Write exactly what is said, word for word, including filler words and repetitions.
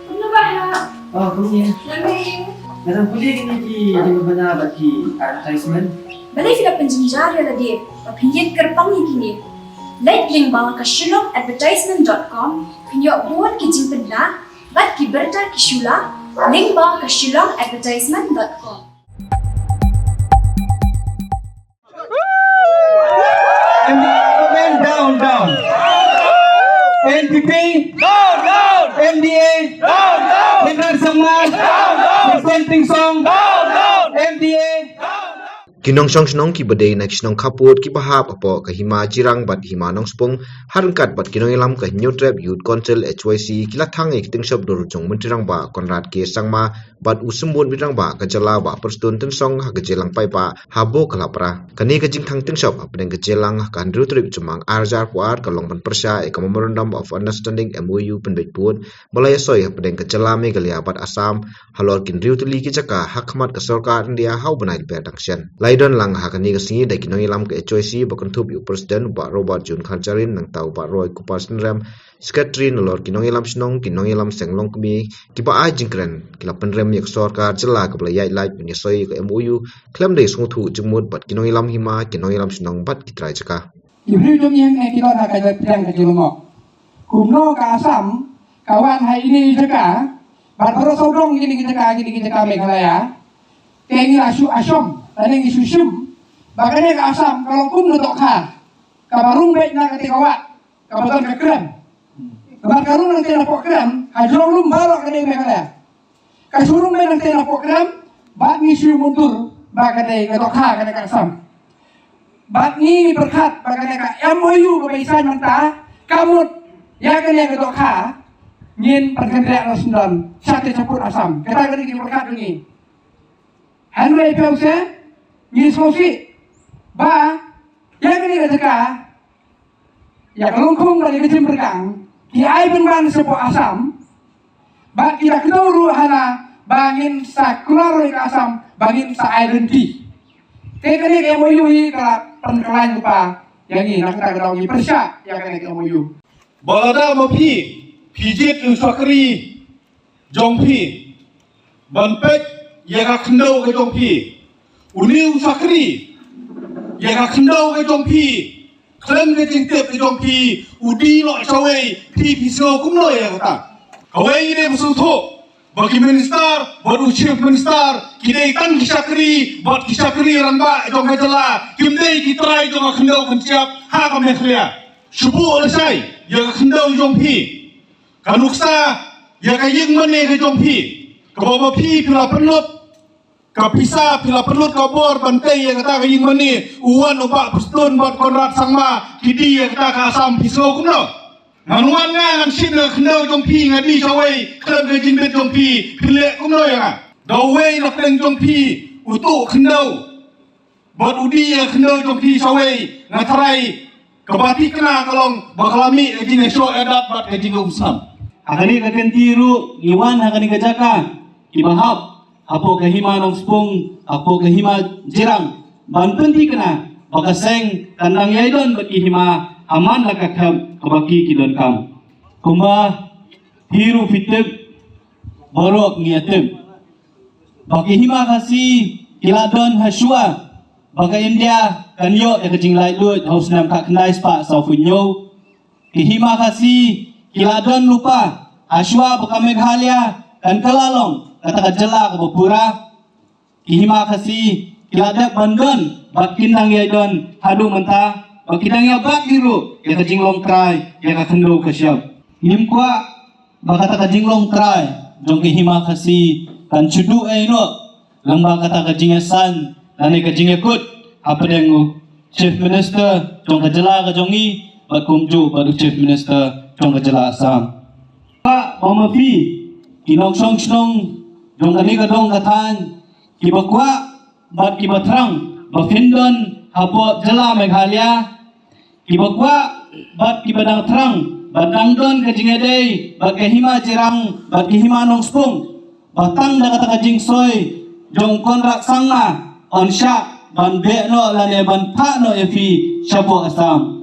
Kumno ba ha? Oh, kumne. Nga dang pule kine ki jingpynbna bad ki advertisement. Balei phi la pynjynjar ïa lade ba phin ïeng kyrpang ïa kine? Leit lyngba ka shillong advertisement dot com, phin ïoh bun ki jingpynbna bad ki bynta ki shu la, lyngba ka shillong advertisement dot com. M D A down, down. N P P down, down. M D A down, down. Conrad Sangma down, down. President Tynsong down, down. M D A down, down. Ki nongshong shnong kiba dei na ki shnong khappud kiba hap hapoh ka Hima Jirang bad Hima Nongspung, ha ryngkat bad ki nongïalam ka Hynñiewtrep Youth Council, H Y C, ki la thang ïa ki tyngshop dur jong u Myntri Rangbah Conrad K Sangma bad u Symbud Myntri Rangbah ka jylla, Bah Prestone Tynsong, ha ka jingïalang paidbah ha Bokalaphra. Kane ka jingthang tyngshop hapdeng ka jingïalang ha ka hynriew tarik u Jymmang ar hajar arphew ar ka long ban pyrshah ïa ka Memorandum of Understanding, M O U, pynbeit pud ba la ïasoi hapdeng ka jylla Meghalaya bad Assam halor ki hynriew tylli ki jaka ha khmat ka sorkar India ha u bnai Lber dang shen. La ïadon lang ha kane ka sngi da ki nongïalam ka H Y C ba kynthup ïa u President, u Bah Robert June Kharjahrin, nangta u Bah Roy Kupar Synrem, Secretary, nalor ki nongïalam shnong, ki nongïalam seng longkmie, kiba ai jingkren, ki la pynrem ïa ka sorkar jylla kaba la ïaid lait ban ïasoi ïa ka M O U khlem da ïasngewthuh jingmut bad ki nongïalam hima, ki nongïalam shnong bad ki trai jaka. Ki briew jong ngi hangne ki don ha ka jingpdiang ka jinglyngngoh. Kumno ka Assam ka wan ha ine i jaka bad baroh sawdong kine ki jaka, kine ki jaka Meghalaya. Te ngi la shu ashom lane ngi shu shim ba kane ka Assam ka long kum ka dohkha kaba rung beit na kata ka wah kaba don ka krem. Bad ka rung nangta napoh krem ha jrong lum baroh ka dei Meghalaya. Ka shu rung beit nangta napoh krem bad ngi shu mutdur ba ka dei ka dohkha kane ka Assam. Bad ngi pyrkhat ba kane ka M O U kaba i sign mynta ka mut ïa kane ka dohkha ngin pynkynriah na syndon shatei shapoh Assam. Kata ka dei ka pyrkhat jong ngi. Hynrei phi ong se ngi sngewsih ba ïa kane ka jaka, ïa ka Longkhong bad ïa ka Jympyrkang ki ai pynban shapoh Assam. Bad ki da kdew ruh hana ba ngin sa kular ïa ka Assam ba ngin sa ai lynti. Te kane ka M O U hi ka la pynkylla lypa ïa ngi, na kata ka daw ngi pyrshah ïa kane ka M O U. Ba lada ma phi phi jied u shakri jong phi ban peit ïa ka khyndew ka jong phi, une u shakri ïa ka khyndew ka jong phi, khlem ka jingtip ka jong phi u die noh shawei, phi phi sngew kumno ïa kata? Kawei ngi dei ban sngewthuh ba ki minister bad u chief minister ki dei tang ki shakri bad ki shakri rangbah jong ka jylla, kim dei ki trai jong ka khyndew khyndiat ha ka Meghalaya. Shu buh lashai ïa ka khyndew jong phi. Ka nuksa ïa ka ïing mane ka jong phi, kaba ma phi phi la pynlut ka pisa, phi la pynlut ka bor ban tei ïa kata ka ïing mane. U wan u Bah Prestone bad Conrad Sangma ki die ïa kata ka Assam, phi sngew kumno? Ngan wan nga ngan shim ïa ka khyndew jong phi, nga die shawei khlem ka jingbit jong phi, phi leh kumno ïa nga? Da uwei na pdeng jong phi u tuh khyndew bad u die ïa ka khyndew jong phi shawei, nga tharai kaba thikna ka long ba ka la mih ka jingïashoh ïadat bad ka jingïaumsnam. Ha kane ka kynti ruh ngi wan ha kane ka jaka kiba hap hapoh ka Hima Nongspung, hapoh ka Hima Jirang, ban pynthikna ba ka seng kan dang ïai don bad ki hima ha man la ka khep kaba ki ki donkam. Kumba phi ruh phi tip, baroh ngi ïa tip ba ki hima Khasi ki la don ha shuwa ba ka India kan ïoh ïa ka jinglaitluid ha u snem khatkhyndai spah sawphew hynñiew. Ki hima Khasi ki la don lypa ha shuwa ba ka Meghalaya kan kylla long kata ka jylla kaba pura. Ki hima Khasi ki la dep ban don bad kin dang ïai don haduh mynta, ba ki dang ïa bat hi ruh ïa ka jinglong trai ïa ka khyndew ka shyiap. Ngim kwah ba kata ka jinglong trai jong ki hima Khasi kan shu duh ei noh lyngba kata ka jingïasain lane ka jingïakut hapdeng u Chief Minister jong ka jylla ka jong ngi bad kumjuh bad u Chief Minister jong ka jylla Assam. Ba ma phi ki nongshong shnong jong kane ka dong ka thaiñ kiba kwah bad kiba thrang ba phin don hapoh jylla Meghalaya, kiba kwah bad kiba dang thrang ba dang don ka jingïadei bad ka Hima Jirang bad ka Hima Nongspung, ba tang da kata ka jingsoi jong Conrad Sangma yn shah ban beh noh lane ban phah noh ïa phi shapoh Assam.